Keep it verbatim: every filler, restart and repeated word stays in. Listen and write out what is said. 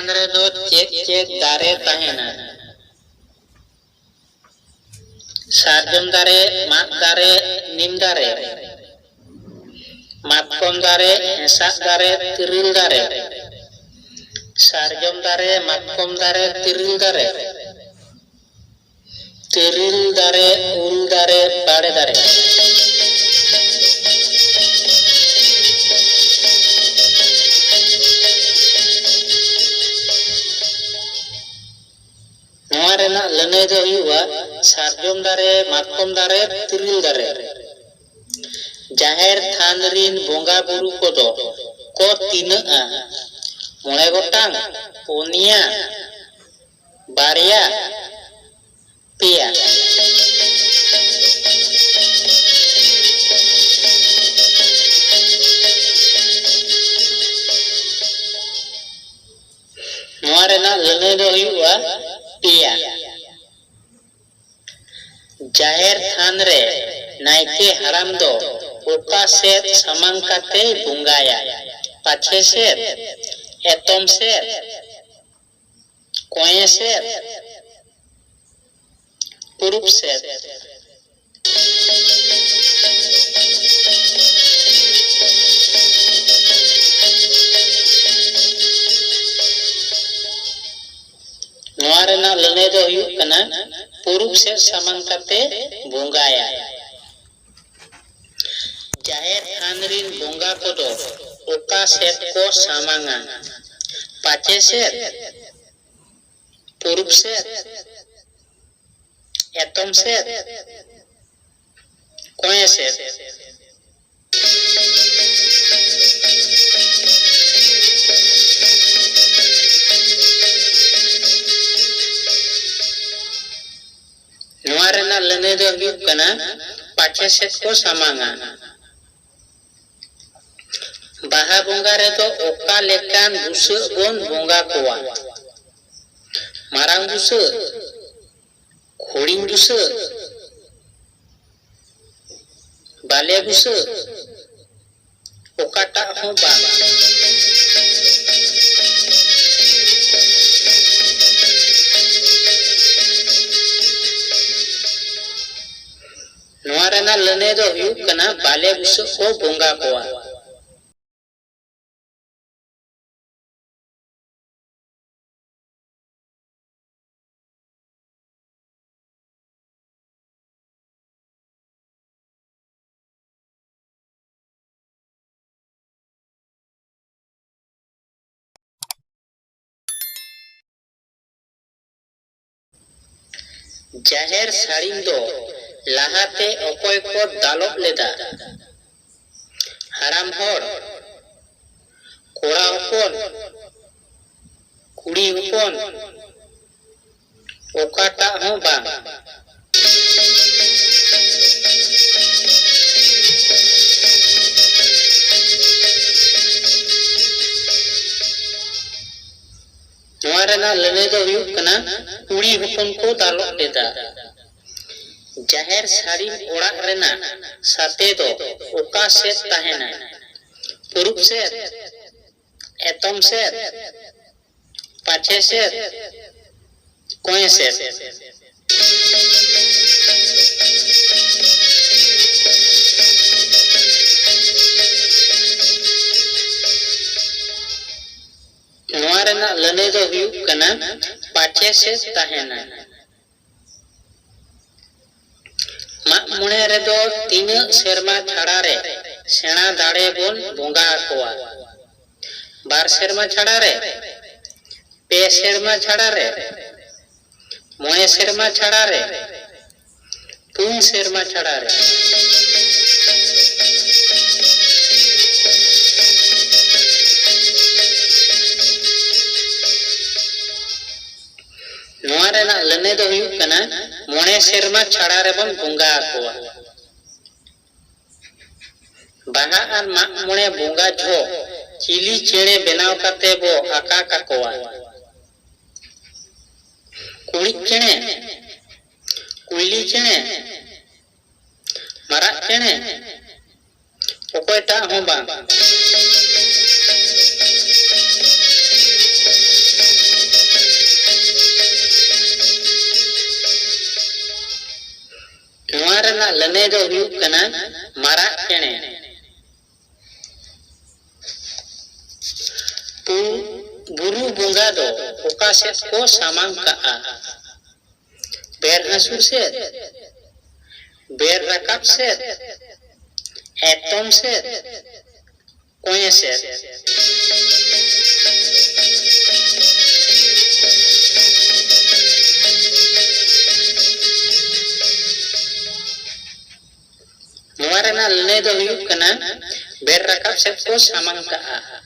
ᱨᱮᱫᱚ ᱪᱮᱫ ᱪᱮᱫ ᱫᱟᱨᱮ ᱛᱟᱦᱮᱱᱟ? ᱥᱟᱨᱡᱚᱢ ᱫᱟᱨᱮ, ᱢᱟᱫ ᱫᱟᱨᱮ, ᱱᱤᱢ ᱫᱟᱨᱮ, ᱢᱟᱛᱠᱚᱢ ᱫᱟᱨᱮ, ᱦᱮᱸᱥᱟᱜ ᱫᱟᱨᱮ, ᱛᱤᱨᱤᱞ ᱫᱟᱨᱮ᱾ ᱥᱟᱨᱡᱚᱢ ᱫᱟᱨᱮ, ᱢᱟᱛᱠᱚᱢ ᱫᱟᱨᱮ, ᱛᱤᱨᱤᱞ ᱫᱟᱨᱮ, ᱛᱤᱨᱤᱞ ᱫᱟᱨᱮ, ᱩᱞ ᱫᱟᱨᱮ, ᱵᱟᱲᱮ ᱫᱟᱨᱮ᱾ ᱱᱚᱣᱟ ᱨᱮᱱᱟᱜ ᱞᱟᱹᱱᱟᱹᱭ ᱫᱚ ᱦᱩᱭᱩᱜᱼᱟ ᱥᱟᱨᱡᱚᱢ ᱫᱟᱨᱮ, ᱢᱟᱛᱠᱚᱢ ᱫᱟᱨᱮ, ᱛᱤᱨᱤᱞ ᱫᱟᱨᱮ᱾ ᱡᱟᱦᱮᱨ ᱛᱷᱟᱱ ᱨᱤᱱ ᱵᱚᱸᱜᱟ ᱵᱩᱨᱩ ᱠᱚᱫᱚ ᱠᱚ ᱛᱤᱱᱟᱹᱜᱼᱟ? ᱢᱚᱬᱮ ᱜᱚᱴᱟᱝ, ᱯᱩᱱᱭᱟ, ᱵᱟᱨᱭᱟ, ᱯᱮᱭᱟ᱾ ᱱᱚᱣᱟ ᱨᱮᱱᱟᱜ ᱞᱟᱹᱱᱟᱹᱭ ᱫᱚ ᱦᱩᱭᱩᱜᱼᱟ ᱯᱮᱭᱟ᱾ ᱡᱟᱦᱮᱨ ᱛᱷᱟᱱ ᱨᱮ ᱱᱟᱭᱠᱮ ᱦᱟᱲᱟᱢ ᱫᱚ ᱚᱠᱟ ᱥᱮᱫ ᱥᱟᱢᱟᱝ ᱠᱟᱛᱮᱭ ᱵᱚᱸᱜᱟᱭᱟ? ᱯᱟᱪᱷᱮ ᱥᱮᱫ, ᱮᱛᱚᱢ ᱥᱮᱫ, ᱠᱚᱸᱭᱮ ᱥᱮᱫ, ᱯᱩᱨᱩᱵ ᱥᱮᱫ? ᱱᱚᱣᱟ ᱨᱮᱱᱟᱜ ᱞᱟᱹᱱᱟᱹᱭ ᱫᱚ ᱦᱩᱭᱩᱜ ᱠᱟᱱᱟ ᱯᱩᱨᱩᱵ ᱥᱮᱫ ᱥᱟᱢᱟᱝ ᱠᱟᱛᱮ ᱵᱚᱸᱜᱟᱭᱟ᱾ ᱡᱟᱦᱮᱨ ᱛᱷᱟᱱ ᱨᱤᱱ ᱵᱚᱸᱜᱟ ᱠᱚᱫᱚ ᱚᱠᱟ ᱥᱮᱫ ᱠᱚ ᱥᱟᱢᱟᱝᱟ? ᱯᱟᱪᱮ ᱥᱮᱫ, ᱯᱩᱨᱩᱵ ᱥᱮᱫ, ᱮᱛᱚᱢ ᱥᱮᱫ, ᱠᱚᱸᱭᱮ ᱥᱮᱫ? ᱱᱚᱣᱟ ᱨᱮᱱᱟᱜ ᱞᱟᱹᱱᱟᱹᱭ ᱫᱚ ᱦᱩᱭᱩᱜ ᱠᱟᱱᱟ ᱯᱟᱪᱮ ᱥᱮᱫ ᱠᱚ ᱥᱟᱢᱟᱝᱟ᱾ ᱵᱟᱦᱟ ᱵᱚᱸᱜᱟ ᱨᱮᱫᱚ ᱚᱠᱟ ᱞᱮᱠᱟᱱ ᱵᱩᱥᱟᱹᱜ ᱵᱚᱱ ᱵᱚᱸᱜᱟ ᱠᱚᱣᱟ? ᱢᱟᱨᱟᱝ ᱵᱩᱥᱟᱹᱜ, ᱦᱩᱰᱤᱧ ᱵᱩᱥᱟᱹᱜ, ᱵᱟᱞᱮ ᱵᱩᱥᱟᱹᱜ, ᱚᱠᱟᱴᱟᱜ ᱦᱚᱸ ᱵᱟᱝ᱾ ᱨᱮᱱᱟᱜ ᱞᱟᱹᱱᱟᱹᱭ ᱫᱚ ᱦᱩᱭᱩᱜ ᱠᱟᱱᱟ ᱵᱟᱞᱮ ᱵᱩᱥᱟᱹᱜ ᱠᱚ ᱵᱚᱸᱜᱟ ᱠᱚᱣᱟ᱾ ᱡᱟᱦᱮᱨ ᱥᱟᱹᱲᱤᱢ ᱫᱚ ᱞᱟᱦᱟᱛᱮ ᱚᱠᱚᱭ ᱠᱚ ᱫᱟᱞᱚᱵ ᱞᱮᱫᱟ? ᱦᱟᱲᱟᱢ ᱦᱚᱲ, ᱠᱚᱲᱟ ᱦᱚᱯᱚᱱ, ᱠᱩᱲᱤ ᱦᱚᱯᱚᱱ, ᱚᱠᱟᱴᱟᱜ ᱦᱚᱸ ᱵᱟᱝ᱾ ᱱᱚᱣᱟ ᱨᱮᱱᱟᱜ ᱞᱟᱹᱱᱟᱹᱭ ᱫᱚ ᱦᱩᱭᱩᱜ ᱠᱟᱱᱟ, ᱠᱩᱲᱤ ᱦᱚᱯᱚᱱ ᱠᱚ ᱫᱟᱞᱚᱵ ᱞᱮᱫᱟ᱾ ᱡᱟᱦᱮᱨ ᱥᱟᱹᱲᱤᱢ ᱚᱲᱟᱜ ᱨᱮᱱᱟᱜ ᱥᱟᱛᱮ ᱫᱚ ᱚᱠᱟ ᱥᱮᱫ ᱛᱟᱦᱮᱱᱟ? ᱯᱩᱨᱩᱵ ᱥᱮᱫ, ᱮᱛᱚᱢ ᱥᱮᱫ, ᱯᱟᱪᱷᱮ ᱥᱮᱫ, ᱠᱚᱸᱭᱮ ᱥᱮᱫ᱾ ᱱᱚᱣᱟ ᱨᱮᱱᱟᱜ ᱞᱟᱹᱱᱟᱹᱭ ᱫᱚ ᱦᱩᱭᱩᱜ ᱠᱟᱱᱟ, ᱯᱟᱪᱷᱮ ᱥᱮᱫ ᱛᱟᱦᱮᱱᱟ᱾ ᱢᱟᱜ ᱢᱚᱬᱮ ᱨᱮᱫᱚ ᱛᱤᱱᱟᱹᱜ ᱥᱮᱨᱢᱟ ᱪᱷᱟᱲᱟ ᱨᱮ ᱥᱮᱬᱟ ᱫᱟᱲᱮ ᱵᱚᱱ ᱵᱚᱸᱜᱟ ᱟᱠᱚᱣᱟ? ᱵᱟᱨ ᱥᱮᱨᱢᱟ ᱪᱷᱟᱲᱟ ᱨᱮ, ᱯᱮ ᱥᱮᱨᱢᱟ ᱪᱷᱟᱲᱟ ᱨᱮ, ᱢᱚᱬᱮ ᱥᱮᱨᱢᱟ ᱪᱷᱟᱲᱟ ᱨᱮ, ᱯᱩᱱ ᱥᱮᱨᱢᱟ ᱪᱷᱟᱲᱟ ᱨᱮ᱾ ᱱᱚᱣᱟ ᱨᱮᱱᱟᱜ ᱞᱟᱹᱱᱟᱹᱭ ᱫᱚ ᱦᱩᱭᱩᱜ ᱠᱟᱱᱟ, ᱢᱚᱬᱮ ᱥᱮᱨᱢᱟ ᱪᱷᱟᱲᱟ ᱨᱮᱵᱚᱱ ᱵᱚᱸᱜᱟ ᱟᱠᱚᱣᱟ᱾ ᱵᱟᱦᱟ ᱟᱨ ᱢᱟᱜ ᱢᱚᱬᱮ ᱵᱚᱸᱜᱟ ᱡᱚᱦᱚᱜ ᱪᱤᱞᱤ ᱪᱮᱬᱮ ᱵᱮᱱᱟᱣ ᱠᱟᱛᱮ ᱵᱚ ᱟᱠᱟ ᱠᱟᱠᱚᱣᱟ? ᱠᱩᱲᱤᱫ ᱪᱮᱬᱮ, ᱠᱩᱭᱞᱤ ᱪᱮᱬᱮ, ᱢᱟᱨᱟᱜ ᱪᱮᱬᱮ, ᱚᱠᱚᱭᱴᱟᱜ ᱦᱚᱸ ᱵᱟᱝ᱾ ᱱᱚᱣᱟ ᱨᱮᱱᱟᱜ ᱞᱟᱹᱱᱟᱹᱭ ᱫᱚ ᱦᱩᱭᱩᱜ ᱠᱟᱱᱟ ᱢᱟᱨᱟᱜ ᱪᱮᱬᱮ᱾ ᱵᱩᱨᱩ ᱵᱚᱸᱜᱟ ᱫᱚ ᱚᱠᱟ ᱥᱮᱫ ᱠᱚ ᱥᱟᱢᱟᱝ ᱠᱟᱜᱼᱟ? ᱵᱮᱨ ᱦᱟᱹᱥᱩᱨ ᱥᱮᱫ, ᱵᱮᱨ ᱨᱟᱠᱟᱵ ᱥᱮᱫ, ᱮᱛᱚᱢ ᱥᱮᱫ, ᱠᱚᱧᱮ ᱥᱮᱫ᱾ ᱱᱚᱣᱟ ᱨᱮᱱᱟᱜ ᱞᱟᱹᱱᱟᱹᱭ ᱫᱚ ᱦᱩᱭᱩᱜ ᱠᱟᱱᱟ ᱵᱮᱨ ᱨᱟᱠᱟᱵ ᱥᱮᱫ ᱠᱚ ᱥᱟᱢᱟᱝ ᱠᱟᱜᱼᱟ᱾